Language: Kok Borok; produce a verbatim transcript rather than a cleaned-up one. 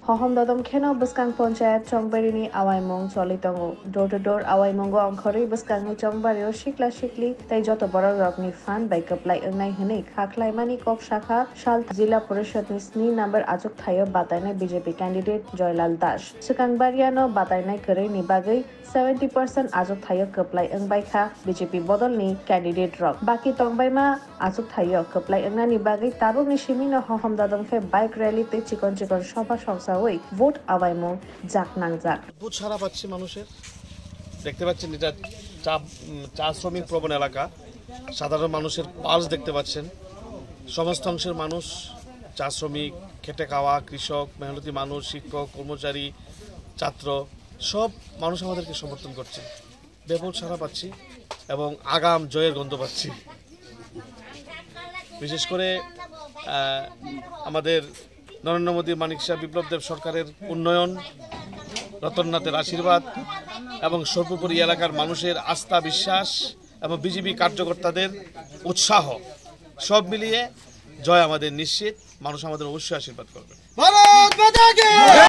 Hohom dodom kheno bwskang ponchayat Chongbarini awaimung choli tongo. Door to door awaimungo ongkhorwi bwskangni Chongbario sikla sikli tei joto borok rokni phan bai kwplai wngnai hwnwi kha khlaimani kok sakha sal jila porishadni sni number achuk thaio batainai B J P candidate Joylal Das. Swkang bariano batainai kwrwini bagwi seventy percent achuk thaio kwplai wngbai kha B J P bodolni candidate rok. Baki tongbaima achuk thaio kwplai wngnani bagwi tabukni simino hohom dodom khe bike rally tei chikon chikon sobha songsawi vote awaimung jak nangjak. অদ্ভুত সাড়া পাচ্ছি মানুষের। দেখতে পাচ্ছেন, এটা চা উম, চা শ্রমিক প্রবণ এলাকা। সাধারণ মানুষের পালস দেখতে পাচ্ছেন। সমস্ত অংশের মানুষ, চা শ্রমিক, খেটে খাওয়া, কৃষক, মেহনতি মানুষ, শিক্ষক, কর্মচারী, ছাত্র, সব মানুষ আমাদেরকে সমর্থন করছে। ব্যাপক সাড়া পাচ্ছি এবং আগাম জয়ের গন্ধ পাচ্ছি। বিশেষ করে আহ, আমাদের নরেন্দ্র মোদী, মানিক শাহ, বিপ্লব দেব সরকারের উন্নয়ন, রতননাথের আশীর্বাদ এবং সর্বোপরি এলাকার মানুষের আস্থা, বিশ্বাস এবং বিজেপি কার্যকর্তাদের উৎসাহ, সব মিলিয়ে জয় আমাদের নিশ্চিত। মানুষ আমাদের অবশ্যই আশীর্বাদ করবে। ভারত মাতা কি!